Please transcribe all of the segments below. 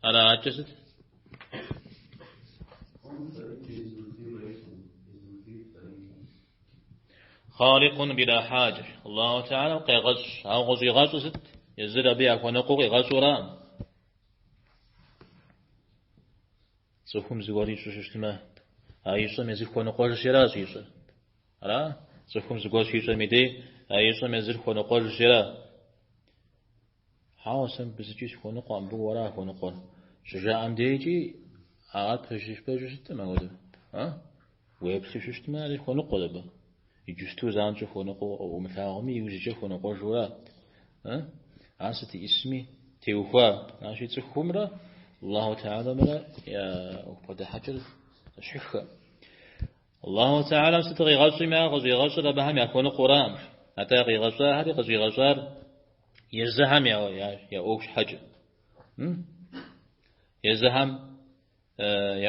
Ара адэкӏэ сыт? Он творит без нужды в этом, без нужды в творении. Хъаликъун била хьаджэ. Аллаху Теалэм къегъэщӏ. Ауэ къыщӏигъэщӏыр сыт? Езыр абы яхуэныкъуэу къигъэщӏураӏым. Цӏыхум зыгуэр ищӏу щыщытмэ, а ищӏэм езыр хуэныкъуэжщи ара щӏищӏыр. Ара? Цӏыхум зыгуэр щищӏэм и дей, а ищӏэм езыр хуэныкъуэжщи ара? Хьэуэ, сэ мыбы зыкӏи сыхуэныкъуэкъым, мыбы уэра хуэныкъуэр. Щыжаӏэм дейкӏи, ар пэжу щыткъым апхуэдэу. А? Уеплъу щыщытмэ, ари хуэныкъуэт абы. Иджысту занщӏэу хуэныкъуэу умылъагъуми, иужькӏэ хуэныкъуэжура. А? Ар сыт иӏысми теухуа. Аращи, цӏыхумрэ Аллаху Теалэмрэ я ӏуэху бгъэдыхьэкӏэр зэщхьыххэкъым. Аллаху Теалэм сыт къигъэщӏми, ар къыщӏигъэщӏыр абыхэм яхуэныкъуэраӏым. Атӏэ къигъэщӏахэри къыщӏигъэщӏар езыхэм я ӏуэху щхьэкӏэ. Езыхэм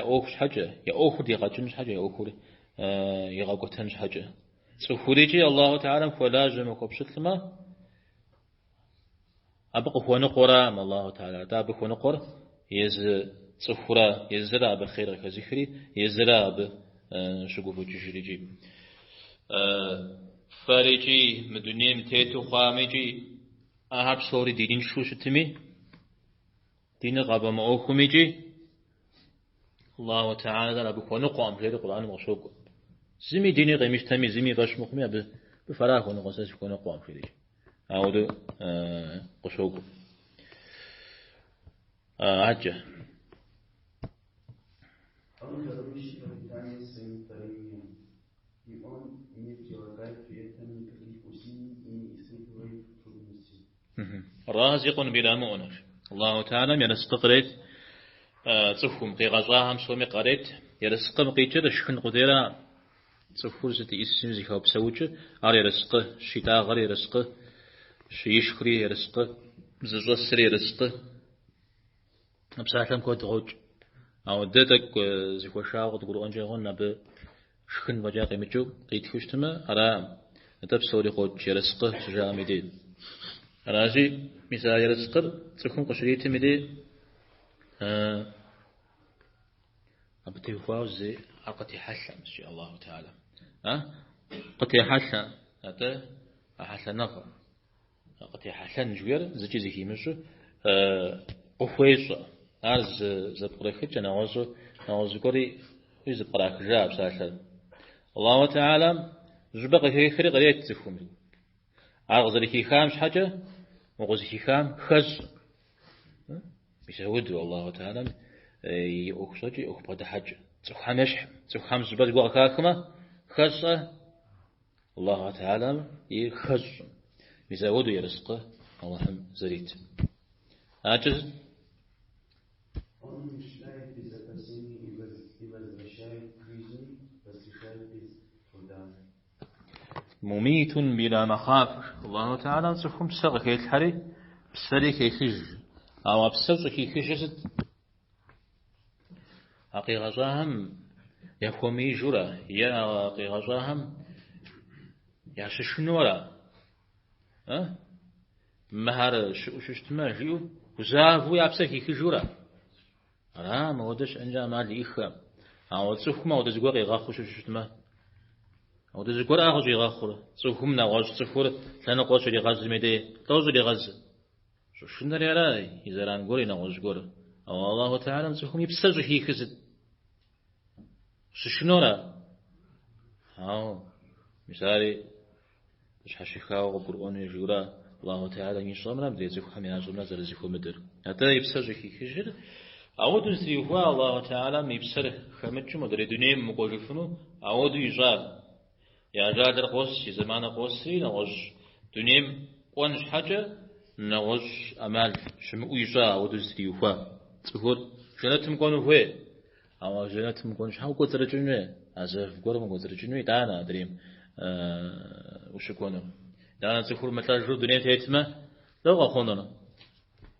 я ӏуэху щхьэкӏэ, я ӏуэхур дигъэкӏын щхьэкӏэ, я ӏуэхур игъэкӏуэтэн щхьэкӏэ. Цӏыхур икӏи Аллаху Теалэм хуэлажьэмэ, хуэпщылӏмэ, абы къыхуэныкъуэраӏым Аллаху Теалэр. Атӏэ абы хуэныкъуэр езы цӏыхура, езыра абы хъейр къыхэзыхри, езыра абы щыгуфӏыкӏыжыр икӏи. Фэрикӏи мы дунейм тету хъуамикӏи, ахэр псори диныншэу щытми, диныр къафӏэмыӏуэхумикӏи, Аллаху Теалэр абы хуэныкъуэкъым, жери Къурӏэным къыщокӏуэ. Зыми диныр къимыщтэми, зыми фӏэщ мыхъуми, абы фэра хуэныкъуэ, сэ сыхуэныкъуэкъым, жери. Ауэдэу къыщокӏуэ. Адэкӏэ. Он дарующий пропитание своим творениям, и он не прилагает при этом никаких усилий и не испытывает трудностей. Разикъун била мыӏунэ. Аллаху Теалэм ерыскъы кърет цӏыхум, къигъэщӏахэм псоми къарет. Ерыскъым къикӏыр шхын къудейра. Цӏыхур сыт иӏысми зыхэпсэукӏыр, ар ерыскъы, щитӏагъэр ерыскъы, щиишхри ерыскъы, зыщӏэсри ерыскъы. А псалъэм куэд къокӏ. Ауэ дэ тӏэкӏу зыхуэшауэ къыдгурыӏуэнкӏэ хъун абы шхын фӏэкӏа къимыкӏыу къитхыу щытмэ, араӏым. Атӏэ псори къокӏ ерыскъы щыжаӏэм и дей. Аращи, мис а ерыскъыр цӏыхум къыщритым и дей абы теухуауэ зы ар къытехьэлъэм, жи Аллаху Теалэм. А? Къытехьэлъэ, атӏэ а хьэлъэныгъэ. Къытехьэлъэн жыхуиӏэр зыкӏи зыхимыщӏу къыхуещӏэ. Ар зы зэпкърыхыкӏэ, нэгъуэщӏу, нэгъуэщӏ зыгуэри зэпкърахыжа а псалъэр. Аллаху Теалэм зыщӏыпӏэ къыхехри кърет цӏыхум. Ар къызэрыхихам щхьэкӏэ, укъызыхихам хэщӏ. Мис ауэдэу Аллаху Теалэм и ӏуэху щӏэкӏэ, и ӏуэху бгъэдыхьэкӏэ. Цӏыхухэм ещхь, цӏыхухэм зыщӏыпӏэ зыгуэр къыхахмэ, хэщӏэ. Аллаху Теалэм и хэщӏым. Мис ауэдэу ерыскъы Аллахьым зэрит. Адэкӏэ сыт? Он умерщвляет без опасений и возвращает к жизни, воскрешает без труда. Мумитун била махаф. Аллаху Теалэм цӏыхум псэ къыхелъхьэри, псэри хехыж. Ауэ а псэр щӏыхихыжыр сыт? А къигъэщӏахэм яхуэмеижура е а къигъэщӏахэм ящышынура? А? Мыхэр щыӏэу щыщытмэ, жиӏэу гузавэу я псэр хихыжура? Ара, мыуэдэ щыӏэнкӏэ ӏэмал иӏэххэм. Ауэ цӏыхум ауэдэ зыгуэр къигъэхъуу щыщытмэ, ауэдэ зыгуэр ара къыщӏигъэхъур, цӏыхум нэгъуэщӏ цӏыхур лъэныкъуэ щригъэзым и дей, лӏо щӏригъэзыр? Щӏышынэри ара и зэран гуэр, и нэгъуэщӏ гуэр. Ауэ Аллаху Теалэм цӏыхум и псэр щӏыхихыр сыт? Щышынэура? Ауэ, мис ари щхьэщыхауэ къыбгурыӏуэну жиӏэура Аллаху Теалэм ищӏэмрэ мыдрей цӏыхухэм ящӏэмрэ зэрызэхуэмыдэр. Атӏэ и псэр щӏыхихыжыр, ауэдэу зытриухуа Аллаху Теалэм и псэр хэмыкӏыу мыдрей дунейм мыкӏуэжыфыну ауэдэу ищӏа. И ажалыр къос, и зэманыр къосри, нэгъуэщӏ дунейм кӏуэн щхьэкӏэ нэгъуэщӏ ӏэмал щымыӏэу ищӏа, ауэдэу зытриухуа. Цӏыхур жэнэтым кӏуэну хуей, ауэ жэнэтым кӏуэн щхьэ укӏуэцӏрыкӏын хуей, а зэв гуэрым укӏуэцӏрыкӏыну итӏанэ адрейм ущыкӏуэнур. Итӏанэ цӏыхур мылӏэжу дунейм тетмэ, дауэ къэхъунур?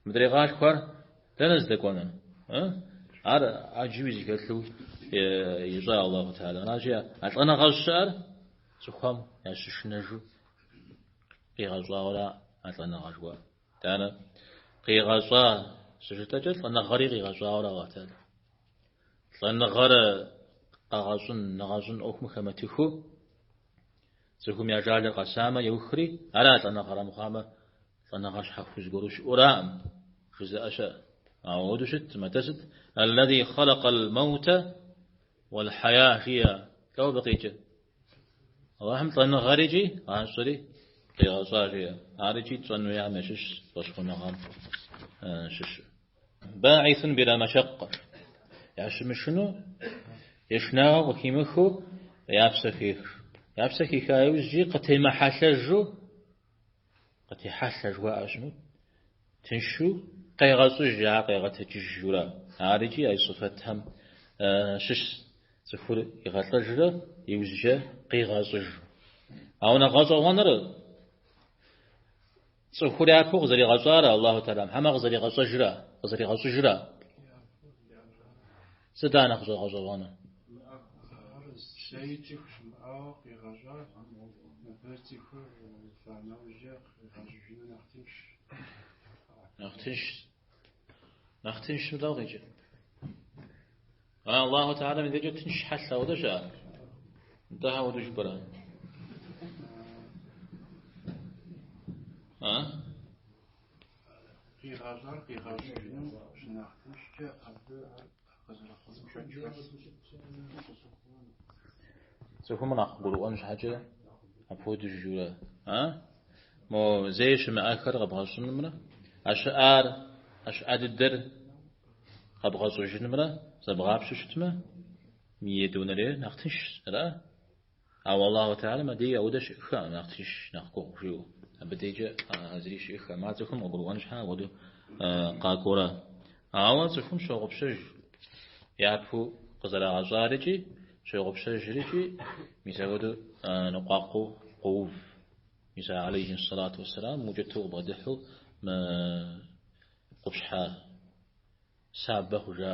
Мыдрей къалъхуар дэнэ здэкӏуэнур? Ар ӏэджэуи зэхэлъу ищӏа Аллаху Теалэм. Аращи, а лӏэныгъэ щыӏэр цӏыхухэм ящышынэжу къигъэщӏауэра а лӏэныгъэ жыхуаӏэр. Итӏанэ къигъэщӏа щыжытӏэкӏэ лӏэныгъэри къигъэщӏауэ ара Аллахь Тэхьэлам. Лӏэныгъэр къэгъэщӏын, нэгъэщӏын ӏуэхум хэмытыхыу цӏыхум и ажалыр къэсамэ еухри, ара лӏэныгъэр амыхъуамэ лӏэныгъэ щхьэхуэу зыгуэру щыӏэураӏым, жызыӏэ щыӏэ. Ауэ ауэдэу щыткъым, атӏэ сыт? Аллази халакал маута уал хьая жиӏэ. Лӏо абы къикӏыр? Аллахьым лӏэныгъэри икӏи гъащӏэри къигъэщӏа жиӏэ. Ар икӏи тщӏэн хуейхэм ящыщщ фӏэщхъуныгъэм щыщу. Баӏисун била машэкъэ. Ящымышыну, ешынагъэ къыхимыхыу я псэ хех. Я псэ хиха иужькӏи къытемыхьэлъэжу, къытехьэлъэ жыхуаӏэ щымыӏэу, тыншу къегъэщӏыж, ар къегъэтэджыжурэ. Ар икӏи а и сыфэтхэм щыщ цӏыхур игъэлӏэжрэ иужькӏэ къигъэщӏыж. Ауэ нэхъ гъэщӏэгъуэныр Цӏыхур япэу къызэригъэщӏара Аллаху Тэхьэлам, хьэмэ къызэригъэщӏэжра, къызэригъэщӏыжра? Сыт ар нэхъ щӏэгъэщӏэгъуэныр? Ар зэи цӏыху щымыӏауэ къигъэщӏа, мыбы цӏыхур лӏа нэужькӏэ къигъэщӏыжыну нэхъ тынш. Нэхъ тынш. Нэхъ тыншым дауэ къикӏыр? Аллаху Тэхьэлам и дежкӏэ тынш хьэлъэ ауэдэ щыӏэ? Нтӏэ хьэ ауэдэу жыпӏэрэ? А? Къигъэщӏар къигъэщӏыжыну щынэхъ тыншкӏэ абы ар къызэрыхъунум шэч хэлъ. Цӏыхум нэхъ къыгурыӏуэн щхьэкӏэ апхуэдэу жиӏэурэ. А? Мо зэи щымыӏэхэр къэбгъэщӏынымрэ, а щыӏар, а щыӏэ дыдэр къэбгъэщӏыжынымрэ зэбгъапщэу щытмэ, етӏуанэрейр нэхъ тыншщ, ара? Ауэ Аллаху Тэхьэлам абы дей ауэдэ щыӏэххэкъым, нэхъ тынш, нэхъ гугъу жиӏэу. Абы дейкӏэ зыри щыӏэххэкъым. Ар цӏыхум къыгурыӏуэн щхьэ ауэдэу къакӏуэрэ. Ауэ цӏыхум щогъупщэж япэу къызэрагъэщӏар икӏи, щогъупщэжыр икӏи, мис ауэдэу ныкъуакъуэу къоув. Мис а алейхи сэлату уэсселам укӏытэу къыбгъэдыхьэу мы къупщхьэ сабэ хъужа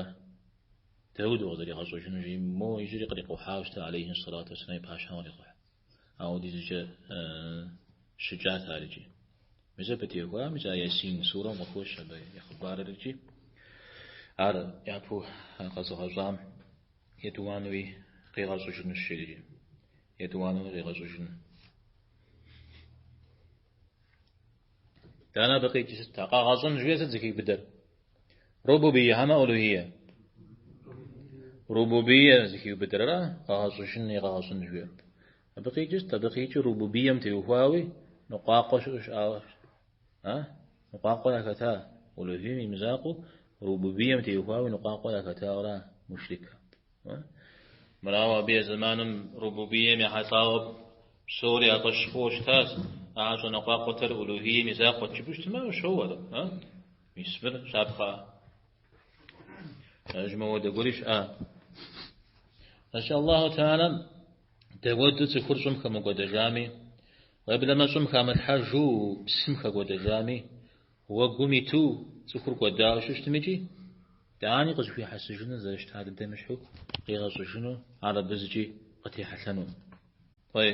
дауэдэу къызэригъэщӏэжыну жи, мо иджыри кърикъухьауэ щыта алейхи сэлату уэсселам и пащхьэм кърикъухь. Ауэдизкӏэ щыкӏат ар икӏи. Мис абы теухуа, мис а Ясин сурэм къыхощ абы и хъыбарыр икӏи. Ар япэу къэзыгъэщӏам етӏуанэуи къигъэщӏыжынущ жери. Етӏуанэуи къигъэщӏыжыну. Итӏанэ абы къикӏыр сыт? А къэгъэщӏын жиӏэр сыт зыхиубыдэр? Рубубие хьэмэ улухие? Рубубие зыхиубыдэр ара? Къэгъэщӏыжын е къэгъэщӏын жиӏэр. Абы къикӏыр сыт? Абы къикӏыр рубубием теухуауи ныкъуакъуэ щыӏэу щыӏауэ. А? Ныкъуакъуэ яхэта? Улухием и мызакъуэу рубубием теухуауи ныкъуакъуэ яхэтауэра мушрикхэм? Мырауэ абы я зэманым рубубием ехьэлӏауэ псори я фӏэщ хъууэ щытащ. Ахэр щӏэныкъуакъуэтэр улухием и закъуэт жыпӏэу щытмэ, ущоуэр. Мис мыр щапхъэ. Мыуэдэ гуэри щыӏа. Ащ Аллаху Тэхьэлам дауэдэу цӏыхур щӏым хэмыкӏуэдэжами, уеблэмэ щӏым хамылъхьэжу псым хэкӏуэдэжами, Уэгум иту цӏыхур кӏуэдауэ щыщытым икӏи, итӏани къызыхуихьэсыжыну зэрыщыта дыдэм ещхьу къигъэщӏыжыну ар абы зыкӏи къытехьэлъэну. Тӏей.